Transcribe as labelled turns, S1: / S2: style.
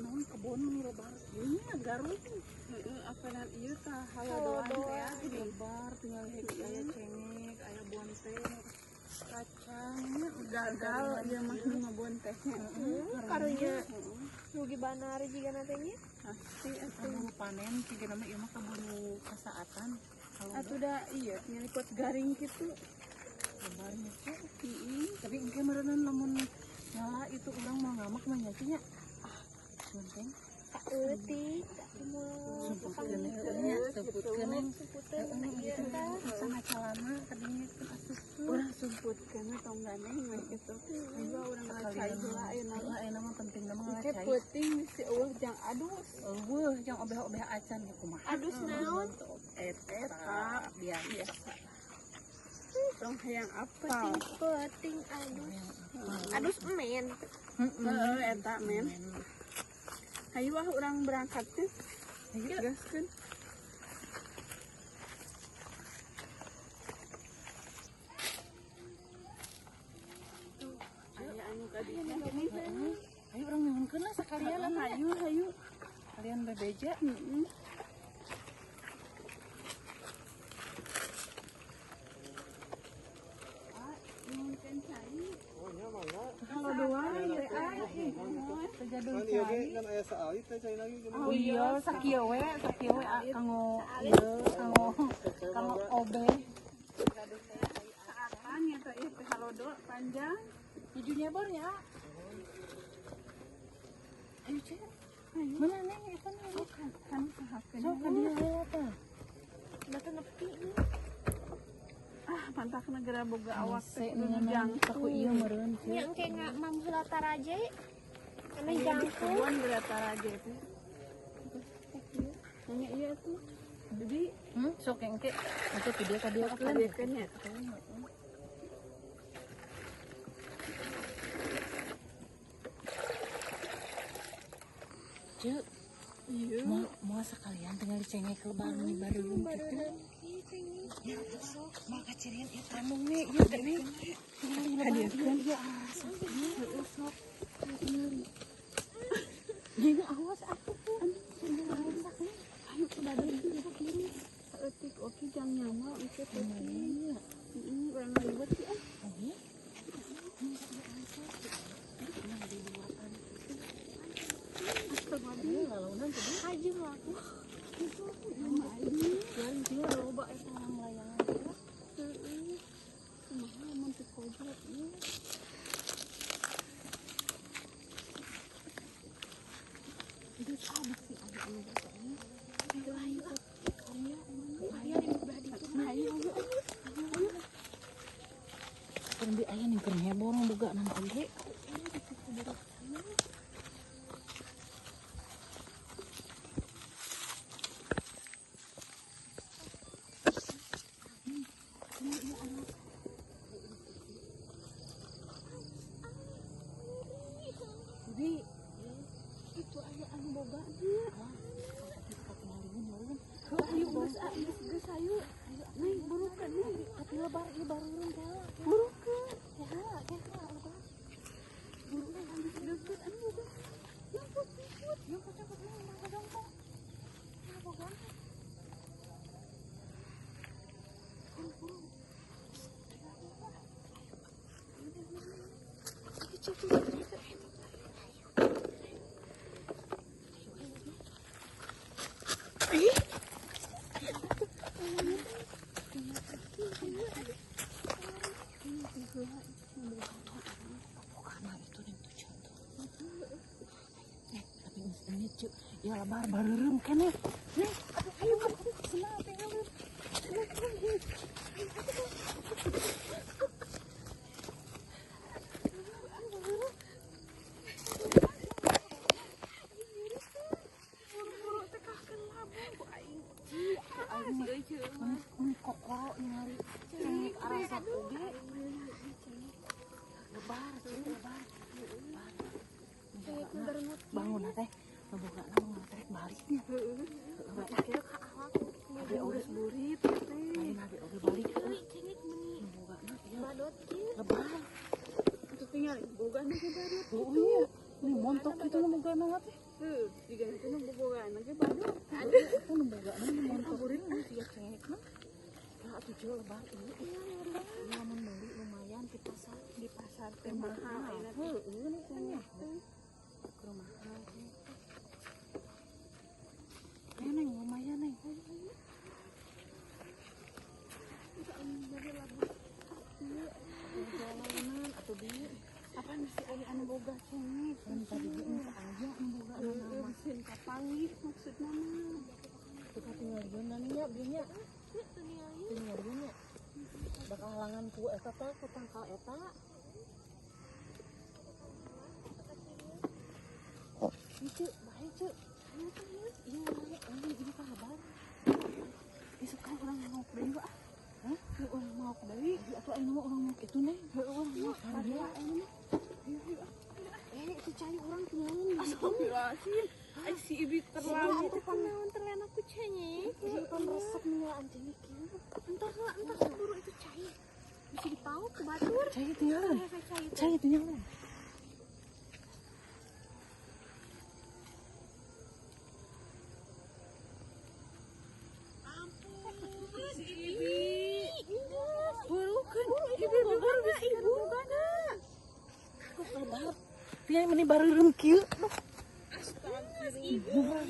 S1: naon kebon meni lebar kieu nya garut.
S2: Heeh, apanan ieu tah halodoan teh
S1: lebar tinggal hek aya cengek, aya bonteng, kacang nya
S2: gagal ieu mah nu ngebon teh nya.
S3: Karunya rugi banar jiga teh nya.
S2: Pasti atuh
S1: kaburu panen siga mah ieu mah kaburu kasaatan.
S2: Atuh da iya nyelipot garing kitu.
S1: Lebarnya teh. Tapi engke meureunnan lamun nyala itu urang mau ngamak mah nya nya. Ah, bonteng.
S3: Saeutik
S1: sumputkeun nya, sumputkeun
S3: sumputeun ieu tah.
S1: Sana calana kadinya teu asup.
S2: Urang sumputkeun tong ganeng we kitu. Ayo urang ngacai heula ayeuna.
S1: Ayeuna mah penting mah
S2: Engke
S1: ngacai.
S2: peuting si eueuh jang adus.
S1: Eueuh jang obeh-obeh acan ya kumaha.
S3: Adus naon?
S1: Eta biasa.
S2: Tong hayang apal.
S3: Peuting adus. Adus men.
S2: Heeh, eta men. Hayu ah urang berangkat teh. Gaskeun. Tuh, aya anu ka dieu.
S1: Ayo urang nyuhunkeun lah sakalian lah.
S2: Hayu, hayu.
S1: Kalian bebeja.
S2: Heeh. Ah, nyuhunkeun cai.
S4: Oh nya mangga.
S2: Halodoan teh ah.
S1: Terjadul
S4: Kan ieu ge
S1: cai.
S4: kan aya saalit teh cai lagi geuning.
S1: Oh iya, sakieu we kanggo ieu, kanggo kanggo obeh.
S2: Saatan ya teh ieu teh halodo panjang.
S1: Nuju nyebor ya. Ayo cek. Mana neng eta neng?
S2: Kan kan sahakeun.
S1: Sok ka dieu we tah.
S3: Da teu nepi nih.
S2: Ah, pantak negara boga awak teh
S1: Hese
S2: kudu
S1: ngeunaan
S2: jangkung.
S1: ku ieu meureun
S3: Nya
S1: cek.
S3: engke mam heula taraje. Ame jangkung.
S2: Kebun geura taraje teh. Nanya iya tuh. Jadi
S1: Sok engke engke ti dieu ka dieu keun.
S2: kadiekeun nya.
S1: Cek,
S2: Iya.
S1: mau mau sekalian tinggal dicengek lebar meni bareum kitu.
S3: Ieu cengek.
S1: Ya sok, mau kacirian ieu tamu we, ieu teh we. Tinggal lebar ieu ieu ah sok. Heeh sok. Tinggal. Jeung awas atuh. Tinggal awas.
S2: Ayo ke badan ieu. Saeutik oke jang nyawa engke peuting. Heeh, urang ngaliwet sih ah.
S3: Haji mah aku.
S2: Heeh. Kumaha lamun teu kojot ieu. Geus ah bisi aya anu basa ieu.
S3: Ayo ayo ah. Aya di belah ditu.
S2: Ayo ayo ayo.
S1: Keur aya ning keur heboh boga nang oge. Bibi,
S2: Itu aya anu boga nya.
S1: Ayo
S2: Geus ah geus geus ayo. Neng burukeun neng.
S1: tapi lebar ieu barureun teh.
S2: Burukeun.
S1: Ya, ya, lebar.
S2: Burukeun geus deukeut anu boga. Nyumput nyumput.
S1: Nyumput nyumput neng mangga jongkok. Nah, boga. Buru buru. Ayo, cek cek cek. Bukan itu neng tuh contoh. Tapi ini cuk, ya lebar bareureum keneh. Nih, ayo ayo senang tinggal.
S2: Buru-buru teh kahkeun labu ku aing.
S1: Aing mah kokoro nyari cengek arasak oge. Lebar, cuk, lebar. Lebar. Bangun teh, boga bangun teh baliknya.
S2: Heeh.
S1: Heeh,
S2: Kira ka awak
S1: Abi oge
S2: geus burit teh.
S1: Lain abi oge balik.
S3: Euy cengek meuni
S1: Boga na ieu
S3: badot kieu.
S1: lebar.
S2: Atuh tinggal boga nu badut.
S1: Oh iya, ini Montok itu nu boga na teh.
S2: Heuh, jiga itu nu bobogaan ge badur. Aduh,
S1: itu nu boga na montok sia cengekna. Nah, atuh jauh lebar ieu. Iya, lamun meuli lumayan di pasar.
S2: Di pasar teh mahal ayeuna teh.
S1: Heueuh nu nya. Keur mahal. Ayo Neng, lumayan Neng. Jalanan atuh bi.
S2: Apaan sih aya anu boga cengek?
S1: Kan tadi ge geus aya nu boga
S2: Heeh, bisi kapanggih maksudna mah.
S1: Kita tinggal dieun nya bieu nya. Tinggal dieun nya. Bakal halangan ku eta tah ku tangkal eta. Ieu ceu, bae ceu. Ieu ini kabar.
S2: Isukan urang maok deui ah.
S1: Hah?
S2: Ieu urang maok deui.
S1: Atuh ayeuna mah urang maok itu Neng.
S2: Heueuh urang maok
S1: Karya.
S2: ayeuna mah. Ayo ayo ah.
S1: Itu cai urang tinggalin.
S2: Astagfirullahaladzim. Ai si ibi terlalu
S1: Itu
S3: Naon terlena ku cengek.
S1: Ieu pan resep ninggalan cengek kieu.
S3: Entar lah, entar keburu itu cai. Bisa dipauk ke batur.
S1: Cai tinggalan.
S3: Kayak cai.
S1: Cai tinggalan.
S2: Burukeun ibi bubur bisi bogana.
S1: Aku lebar. Tinggal meni bareureum kieu.
S2: Astagfirullah.